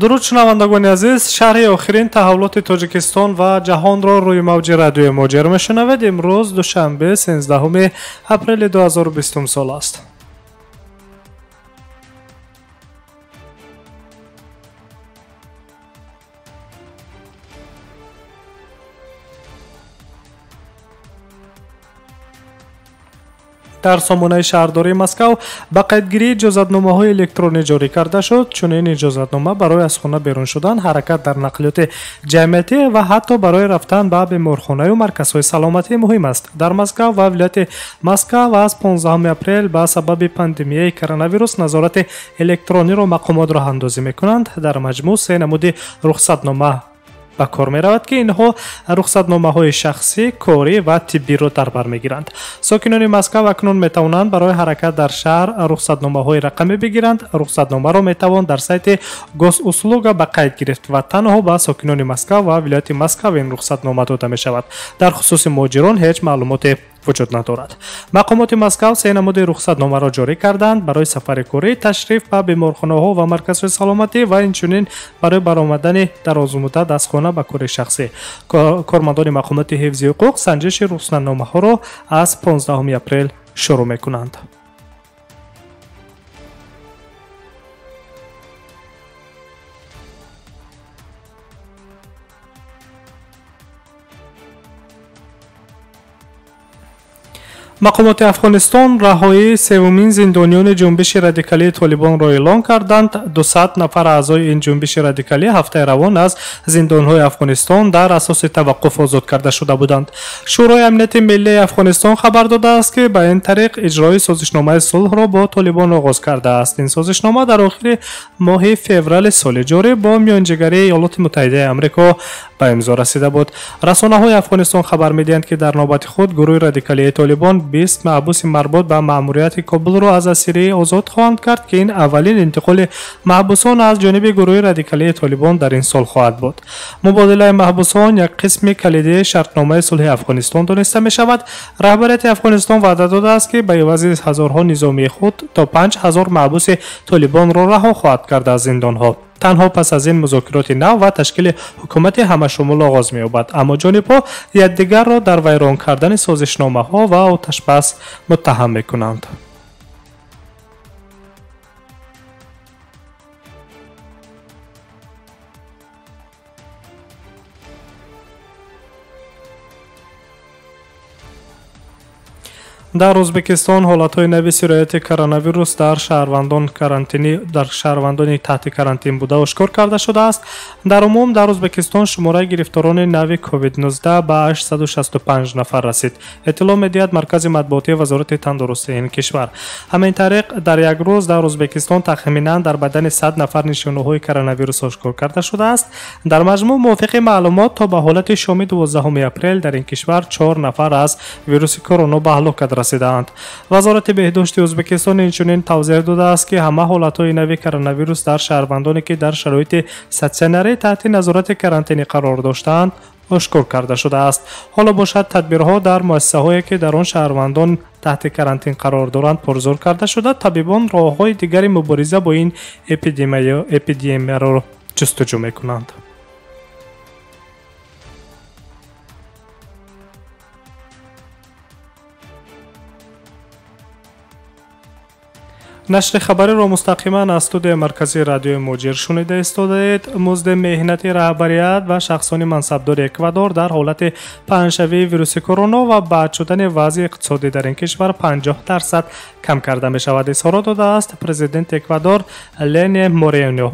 Дуруд шунавандагони азиз, шарҳи охирин таҳаввулоти Тоҷикистон ва ҷаҳонро рӯи мавҷи радиои Муҳоҷир мешунавед. Имрӯз душанбе, 13 апрели 2020 сол аст. Дар сомонаи шаҳрдории Москав ба қайдгирии иҷозатномаҳои электронӣ ҷорӣ карда шуд. Чунин иҷозатнома барои аз хона берун шудан, ҳаракат дар нақлиёти ҷамъиятӣ ва ҳатто барои рафтан ба беморхонаю марказҳои саломатӣ муҳим аст. Дар Москав ва вилояти Москав аз 15 апрел ба сабаби пандемияи коронавирус назорати электрониро мақомот роҳандозӣ мекунанд. Дар маҷмӯъ се намуди рухсатнома ба кор меравад, ки инҳо рухсатномаҳои шахсӣ, корӣ ва тиббиро дар бар мегиранд. Сокинони Москав акнун метавонанд барои ҳаракат дар шаҳр рухсатномаҳои рақамӣ бигиранд. Рухсатномаро метавон дар сайти Госуслуга ба қайд гирифт ва танҳо ба сокинони Москав ва вилояти Москав ин рухсатнома дода мешавад. Дар хусуси муҳоҷирон ҳеҷ маълумоте вуҷуд надорад. Мақомоти Москав се намуди рухсатномаро ҷорӣ карданд: барои сафари корӣ, ташриф ба беморхонаҳо ва марказҳои саломатӣ ва инчунин барои баромадани дарозмуддат аз хона ба кори шахсӣ. Кормандони мақомоти ҳифзи ҳуқуқ санҷиши рухсатномаҳоро аз 15 апрел шурӯъ мекунанд. Мақомоти Афғонистон раҳоии севумин зиндониёни ҷунбиши радикалии Толибонро эълон карданд. 200 нафар аъзои ин ҷунбиши радикалӣ ҳафтаи равон аз зиндонҳои Афғонистон дар асоси таваққуф озод карда шуда буданд. Шӯрои амнияти миллии Афғонистон хабар додааст, ки ба ин тариқ иҷрои созишномаи сулҳро бо Толибон оғоз кардааст. Ин созишнома дар охири моҳи феврали соли ҷорӣ бо миёнҷигарии Иёлоти Муттаҳидаи Амрико ба имзо расида буд. Расонаҳои Афғонистон хабар медиҳанд, ки дар навбати худ гурӯҳи радикалии Толибон 20 маҳбуси марбут ба маъмурияти Кобулро аз асирӣ озод хоҳанд кард, ки ин аввалин интиқоли маҳбусон аз ҷониби гурӯҳи радикалии Толибон дар ин сол хоҳад буд. Мубодилаи маҳбусон як қисми калидии шартномаи сулҳи Афғонистон дониста мешавад. Раҳбарияти Афғонистон ваъда додааст, ки ба ивази ҳазорҳо низомии худ то 5000 маҳбуси Толибонро раҳо хоҳад кард аз зиндонҳо. Танҳо пас аз ин музокироти нав ва ташкили ҳукумати ҳамашумул оғоз меёбад. Аммо ҷонибҳо якдигарро дар вайрон кардани созишномаҳо ва оташбас муттаҳам мекунанд. Дар Ӯзбекистон ҳолатҳои нави сирояти коронавирус дар шаҳрвандони таҳти карантин буда ошкор карда шудааст. Дар умум дар Ӯзбекистон шумораи гирифторони нави COVID-19 ба 865 нафар расид. Иттилоъ медиҳад Маркази матбуотии Вазорати тандурустии ин кишвар. Ҳамин тариқ дар як рӯз дар Ӯзбекистон тахминан дар бадани 100 нафар нишонаҳои коронавирус ошкор карда шудааст. Дар маҷмӯъ мувофиқи маълумот то ба ҳолати шоми 12 апрел дар ин кишвар 4 нафар аз вируси корона ба ҳалокат расидаанд. Вазорати беҳдошти Ӯзбекистон инчунин тавзеҳ додааст, ки ҳама ҳолатҳои нави коронавирус дар шаҳрвандоне, ки дар шароити статсионарӣ таҳти назорати карантинӣ қарор доштаанд, ошкор карда шудааст. Ҳоло бошад тадбирҳо дар муассисаҳое, ки дар он шаҳрвандон таҳти карантин қарор доранд, пурзӯр карда шуда, табибон роҳҳои дигари мубориза бо ин эпидемияро ҷустуҷӯ мекунанд. Нашри хабариро мустақиман аз студияи марказии радиои Муҳоҷир шунида истодаед. Музди меҳнати раҳбарият ва шахсони мансабдори Эквадор дар ҳолати паҳншавии вируси корона ва бад шудани вазъи иқтисодӣ дар ин кишвар 50% кам карда мешавад, изҳорот додааст президенти Эквадор Лене Морено.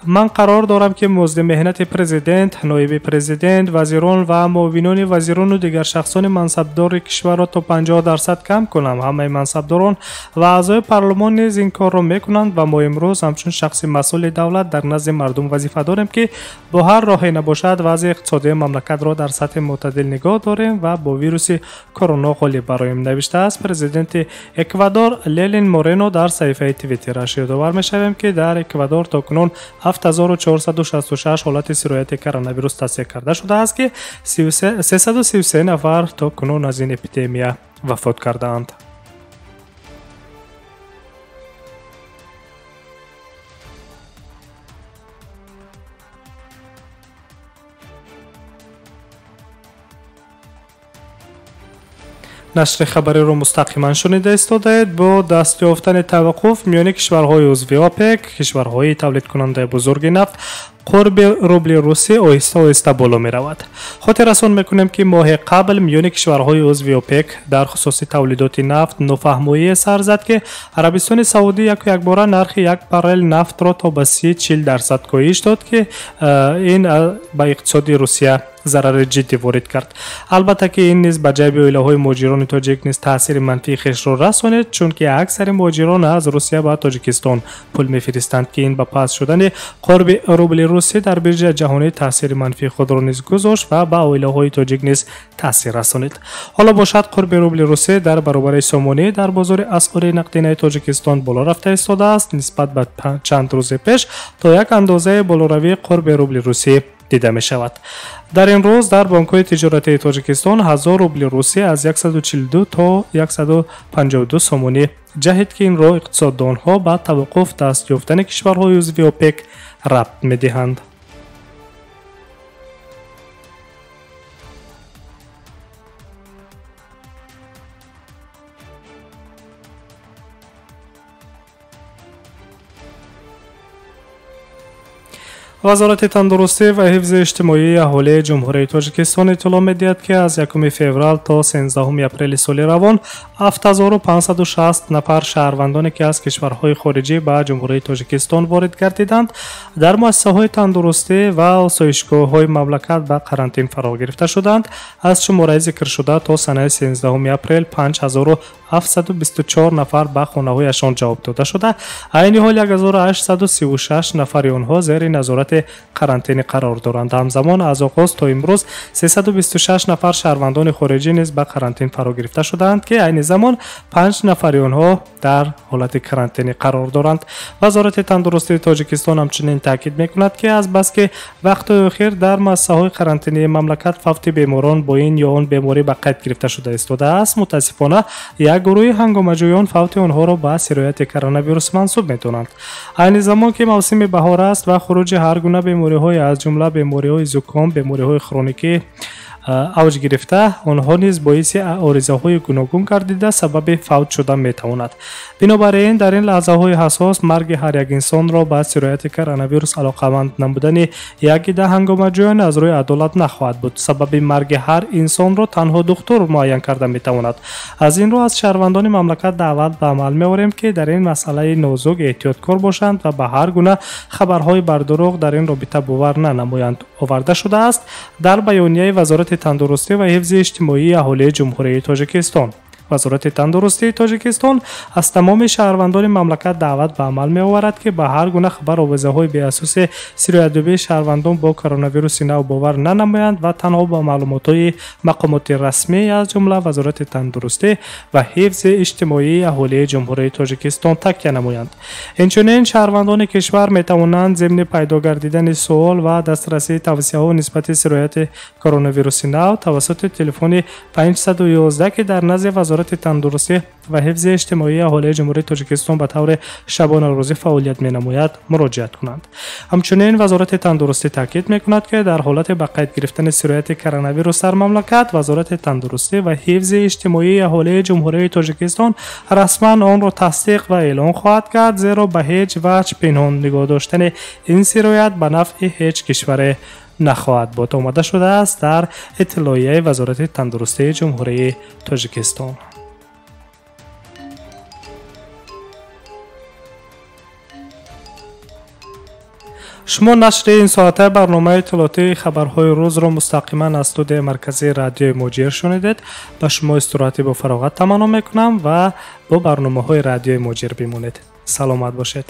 Ман қарор дорам, ки музди меҳнати президент, ноиби президент, вазирон ва муовинони вазирону дигар шахсони мансабдори кишварро то 50% кам кунам. Ҳамаи мансабдорон ва аъзои парлумон низ ин корро мекунанд ва мо имрӯз ҳамчун шахси масъули давлат дар назди мардум вазифа дорем, ки бо ҳар роҳе набошад вазъи иқтисодии мамлакатро дар сатҳи мӯътадил нигоҳ дорем ва бо вируси корона ғолиб бароем, навиштааст президенти Эквадор Ленин Морено дар саҳифаи Твиттераш. Ёдовар мешавем, ки дар Эквадор то кунун 7466 ҳолати сирояти коронавирус тасдиқ карда шудааст, ки 333 нафар то кунун аз ин эпидемия вафот кардаанд. Нашри хабариро мустақиман шунида истодаед. Бо даст ёфтани таваққуф миёни кишварҳои узви ОПЕК, кишварҳои тавлидкунандаи бузурги нафт, қурби рубли русӣ оҳиста-оҳиста боло меравад. Хотиррасон мекунем, ки моҳи қабл миёни кишварҳои узви ОПЕК дар хусуси тавлидоти нафт нофаҳмоие сар зад, ки Арабистони Саудӣ яку якбора нархи як баррел нафтро то ба 30-40% коҳиш дод, ки ин ба иқтисоди Русия зарари ҷиддӣ ворид кард. Албатта, ки ин низ ба ҷайби оилаҳои муҳоҷирони тоҷик низ таъсири манфии хешро расонид, чунки аксари муҳоҷирон аз Русия ба Тоҷикистон пул мефиристанд, ки ин ба паст шудани қурби рубли русӣ дар биржаи ҷаҳонӣ таъсири манфии худро низ гузошт ва ба оилаҳои тоҷик низ таъсир расонид. Ҳоло бошад, қурби рубли русӣ дар баробари сомонӣ дар бозори асъори нақдинаи Тоҷикистон боло рафта истодааст. Нисбат ба чанд рӯзи пеш то як андозаи болоравии қурби рубли русӣ дида мешавад. Дар ин рӯз дар бонкҳои тиҷоратии Тоҷикистон 1000 рубли русӣ аз 142 то 152 сомонӣ ҷаҳид, ки инро иқтисоддонҳо ба таваққуф даст ёфтани кишварҳои узви ОПЕК рабт медиҳанд. Вазорати тандурустӣ ва ҳифзи иҷтимоии аҳолии Ҷумҳурии Тоҷикистон иттилоъ медиҳад, ки аз 1 феврал то 13 апрели соли равон 7560 нафар шаҳрвандоне, ки аз кишварҳои хориҷӣ ба Ҷумҳурии Тоҷикистон ворид гардиданд, дар муассисаҳои тандурустӣ ва осоишгоҳҳои мамлакат ба карантин фаро гирифта шуданд. Аз шумораи зикршуда то санаи 13 апрел 5724 нафар ба хонаҳояшон ҷавоб дода шуда, айни ҳол 1836 нафари онҳо зери назорати карантинӣ қарор доранд. Ҳамзамон аз оғоз то имрӯз 326 нафар шаҳрвандони хориҷӣ низ ба карантин фаро гирифта шудаанд, ки айни замон 5 нафари онҳо дар ҳолати карантинӣ қарор доранд. Вазорати тандурустии Тоҷикистон ҳамчунин таъкид мекунад, ки азбаски вақтҳои охир дар муассисаҳои карантинии мамлакат фавти беморон бо ин ё он беморӣ ба қайд гирифта шуда истодааст, мутаассифона як гурӯҳи ҳангомаҷӯён фавти онҳоро ба сирояти коронавирус мансуб медонанд. Айни замон ки мавсими баҳор аст ва хуруҷи ҳар гуна бемориҳои аз ҷумла бемориҳои зуком, бемориҳои хроникӣ авҷ гирифта, онҳо низ боиси оризаҳои гуногун гардида сабаби фавт шуда метавонад. Бинобар ин дар ин лаҳзаҳои ҳассос марги ҳар як инсонро ба сирояти коронавирус алоқаманд намудани як гида ҳангомаҷӯён аз рӯи адолат нахоҳад буд. Сабаби марги ҳар инсонро танҳо духтур муайян карда метавонад. Аз ин рӯ аз шаҳрвандони мамлакат даъват ба амал меорем, ки дар ин масъалаи нозук эҳтиёткор бошанд ва ба ҳар гуна хабарҳои бардурӯғ дар ин робита бовар нанамоянд. Оварда шудааст дар баёнияи Вазорати тандурустӣ ва ҳифзи иҷтимоии аҳолии Ҷумҳурии Тоҷикистон. Вазорати тандурустии Тоҷикистон аз тамоми шаҳрвандони мамлакат даъват ба амал меоварад, ки ба ҳар гуна хабар овезаҳои беасоси сироятёбии шаҳрвандон бо коронавируси нав бовар нанамоянд ва танҳо ба маълумотҳои мақомоти расмӣ аз ҷумла Вазорати тандурустӣ ва ҳифзи иҷтимоии аҳолии Ҷумҳурии Тоҷикистон такя намоянд. Инчунин шаҳрвандони кишвар метавонанд зимни пайдо гардидани суол ва дастрасии тавсияҳо нисбати сирояти коронавируси нав тавассути телефони 511, ки дар назди Вазорати тандурустӣ ва ҳифзи иҷтимоии аҳолии Ҷумҳурии Тоҷикистон ба таври шабонарӯзӣ фаъолият менамояд, муроҷиат кунанд. Ҳамчунин Вазорати тандурустӣ таъкид мекунад, ки дар ҳолати ба қайд гирифтани сирояти коронавирус дар мамлакат Вазорати тандурустӣ ва ҳифзи иҷтимоии аҳолии Ҷумҳурии Тоҷикистон расман онро тасдиқ ва эълон хоҳад кард, зеро ба ҳеҷ ваҷҳ пинҳон нигоҳ доштани ин сироят ба нафъи ҳеҷ кишваре нахоҳад буд. Омада шудааст дар иттилоияи Вазорати тандурустии Ҷумҳурии Тоҷикистон. Шумо нашри ин соатаи барномаи иттилоотии хабарҳои рӯзро мустақиман аз студияи марказии радиои Муҳоҷир шунидед. Ба шумо истироҳати бофароғат таманно мекунам ва бо барномаҳои радиои Муҳоҷир бимонед. Саломат бошед.